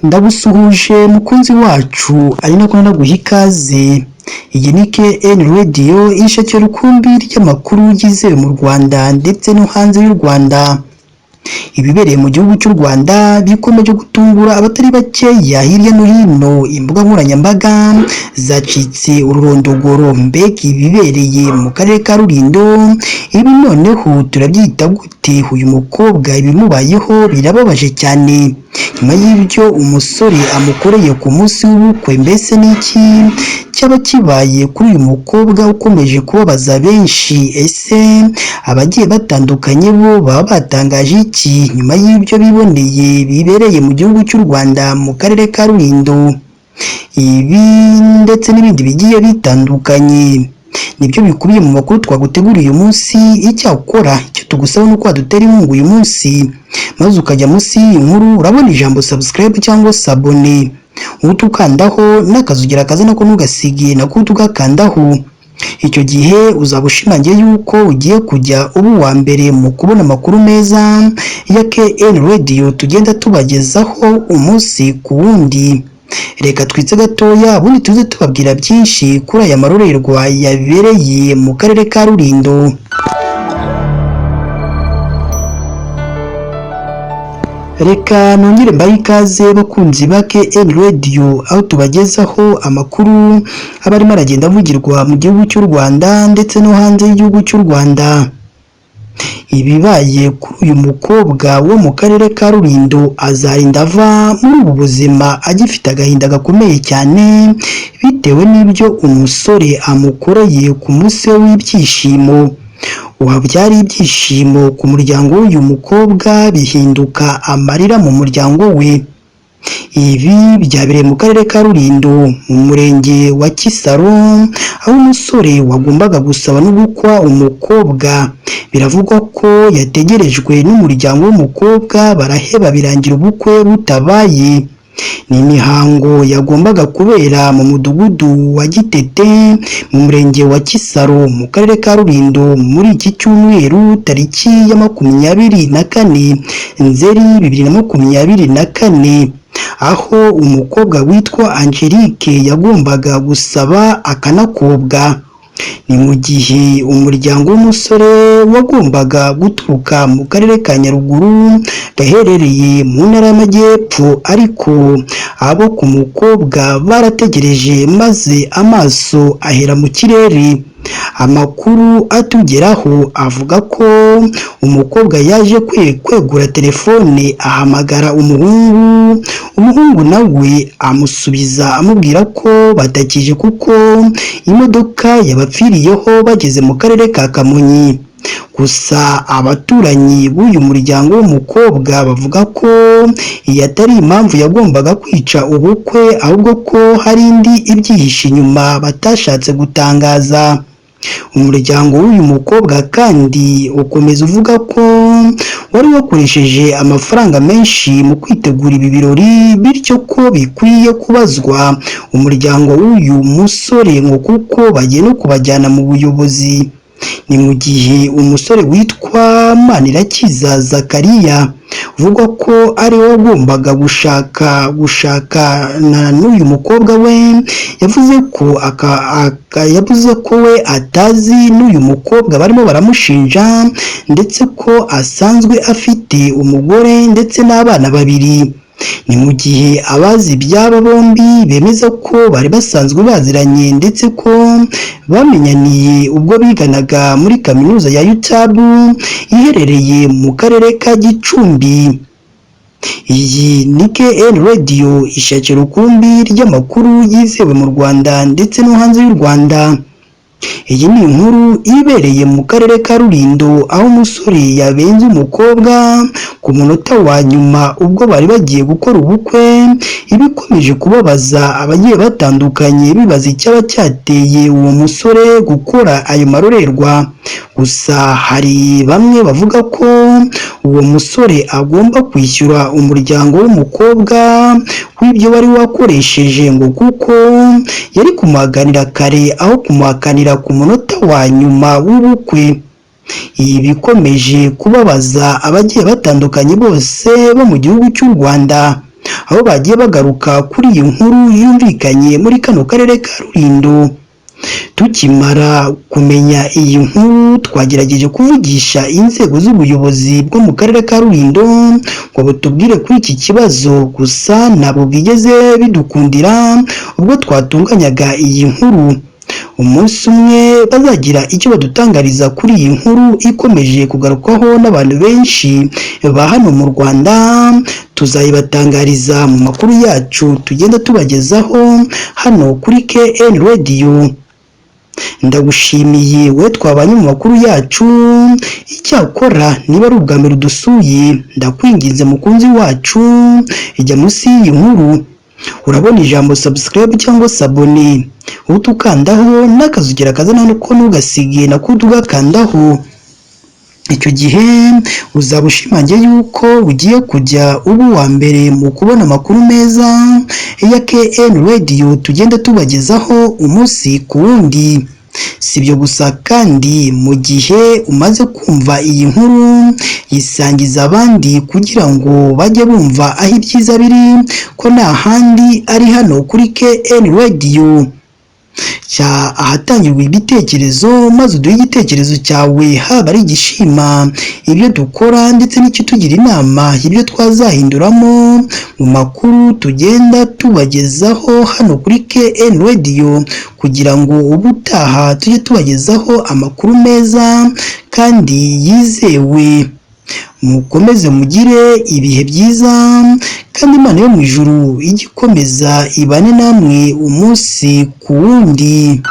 Ndagusuhuje mukunzi wacu, ari nako naguha ikaze. Iyi ni KN Radio, ishakiro rukumbi ry'amakuru yizewe mu Rwanda ndetse no hanze y'u Rwanda. Ibibereye mu gihugu cy'u Rwanda bikomeje gutungura abatari bakeya hirya no hino. Imbuga nkoranyambaga zacitse ururondogoro. Mbega ibibereye mu karere ka Rulindo! Ibi noneho turabyita gute? Uyu mukobwa ibimubayeho birababaje cyane nyuma y'ibyo umusore amukoreye ku munsi w'ubukwe. Mbese ni iki cyaba kibaye kuri uyu mukobwa ukomeje kubabaza benshi? Ese abagiye batandukanye bo baba batangaje iki nyuma y'ibyo biboneye bibereye mu gihugu cy'u Rwanda mu karere ka Rulindo? Ibi ndetse n'ibindi bigiye bitandukanye nibyo bikubiye mu makuru twaguteguriye uyu munsi. Icyakora icyo tugusaba ni uko wadutera inkunga uyu munsi, maze ukajya munsi y'iyi nkuru, urabona ijambo subscribe cyangwa s'abonner, uhita ukandaho n'akazogera kaza nako ntugasige, nako uhita ugakandaho. Icyo gihe uzaba ushimangiye yuko ugiye kujya uba uwa mbere mu kubona amakuru meza ya KN Radio tugenda tubagezaho umunsi ku wundi. Reka twitse gatoya, ubundi tuze tubabwira byinshi kuri aya marorerwa yabereye mu karere ka Rulindo. Reka nongere mbahe ikaze bakunzi ba KN Radio, aho tubagezaho amakuru aba arimo aragenda avugirwa mu gihugu cy'u Rwanda ndetse no hanze y'igihugu cy'u Rwanda. Ibibaye kuri uyu mukobwa wo mu karere ka Rulindo, azarinda ava muri ubu buzima agifite agahinda gakomeye cyane bitewe n'ibyo umusore amukoreye ku munsi we w'ibyishimo. Ubu byari ibyishimo ku muryango w'uyu mukobwa, bihinduka amarira mu muryango we. Ibi byabereye mu karere ka Rulindo mu murenge wa Kisaro, aho umusore wagombaga gusaba no gukwa umukobwa biravugwa ko yategerejwe n'umuryango w'umukobwa baraheba, birangira ubukwe butabaye. Ni imihango yagombaga kubera mu mudugudu wa Gitete mu murenge wa Kisaro mu karere ka Rulindo muri iki cyumweru, tariki ya 24 Nzeri 2024, aho umukobwa witwa Angelique yagombaga gusaba akanakobwa. Ni mu gihe umuryango w'umusore wagombaga guturuka mu karere ka Nyaruguru gaherereye mu ntara y'Amajyepfo, ariko abo ku mukobwa barategereje maze amaso ahera mu kirere. Amakuru atugeraho avuga ko umukobwa yaje kwegura telefone ahamagara umuhungu, umuhungu nawe amusubiza amubwira ko batakije kuko imodoka yabapfiriyeho bageze mu karere ka Kamonyi. Gusa abaturanyi b'uyu muryango w'umukobwa bavuga ko iyi atari impamvu yagombaga kwica ubukwe, ahubwo ko hari indi ibyihishe inyuma batashatse gutangaza. Umuryango w'uyu mukobwa kandi ukomeza uvuga ko wari wakoresheje amafaranga menshi mu kwitegura ibi birori, bityo ko bikwiye kubazwa umuryango w'uyu musore ngo kuko bagiye no kubajyana mu buyobozi. Ni mu gihe umusore witwa Manirakiza Zakariya uvugwa ko ari we wagombaga gushakana n'uyu mukobwa we, yavuze ko we atazi n'uyu mukobwa barimo baramushinja, ndetse ko asanzwe afite umugore ndetse n'abana babiri. Ni mu gihe abazi iby'aba bombi bemeza ko bari basanzwe baziranye, ndetse ko bamenyaniye ubwo biganaga muri kaminuza ya UTAB iherereye mu karere ka Gicumbi. Iyi ni KN Radio, ishakiro rukumbi ry'amakuru yizewe mu Rwanda ndetse no hanze y'u Rwanda. Iyi ni inkuru ibereye mu karere ka Rulindo, aho umusore yabenze umukobwa ku munota wa nyuma ubwo bari bagiye gukora ubukwe, ibikomeje kubabaza abagiye batandukanye bibaza icyaba cyateye uwo musore gukora ayo marorerwa. Gusa hari bamwe bavuga ko uwo musore agomba kwishyura umuryango w'umukobwa w'ibyo wari wakoresheje, ngo kuko yari kumuhakanira kare aho kumuhakanira ku munota wa nyuma w'ubukwe. Ibi bikomeje kubabaza abagiye batandukanye bose bo mu gihugu cy'u Rwanda. aho bagiye bagaruka kuri iyi nkuru yumvikanye muri kano karere ka Rulindo. Tukimara kumenya iyi nkuru, twagerageje kuvugisha inzego z'ubuyobozi bwo mu karere ka Rulindo ngo butubwire kuri iki kibazo, gusa ntabwo bwigeze bidukundira ubwo twatunganyaga iyi nkuru. Umunsi umwe bazagira icyo badutangariza kuri iyi nkuru ikomeje kugarukwaho n'abantu benshi ba hano mu Rwanda, tuzayibatangariza mu makuru yacu tugenda tubagezaho hano kuri KN Radio. Ndagushimiye we twabanye mu makuru yacu. Icyakora niba ari ubwa mbere udusuye, ndakwinginze mukunzi wacu, ijya munsi y'iyi nkuru urabona ijambo subscribe cyangwa s'abonner, uhita ukandaho n'akazogera kazana ko ntugasige nako ugakandaho. Icyo gihe uzaba ushimangiye yuko ugiye kujya uba uwa mbere mu kubona amakuru meza ya KN Radio tugenda tubagezaho umunsi ku wundi. Si ibyo gusa kandi, mu gihe umaze kumva iyi nkuru, yisangiza abandi kugira ngo bajye bumva aho ibyiza biri, ko nta handi ari hano kuri KN Radio. Cya ahatangirwa ibitekerezo, maze uduhe igitekerezo cyawe, haba ari igishima ibyo dukora ndetse n'ikitugira inama ibyo twazahinduramo mu makuru tugenda tubagezaho hano kuri KN Radio, kugira ngo ubutaha tujye tubagezaho amakuru meza kandi yizewe. Mukomeze mugire ibihe byiza, kandi Imana yo mu ijuru ijye ikomeza ibane namwe umunsi ku wundi.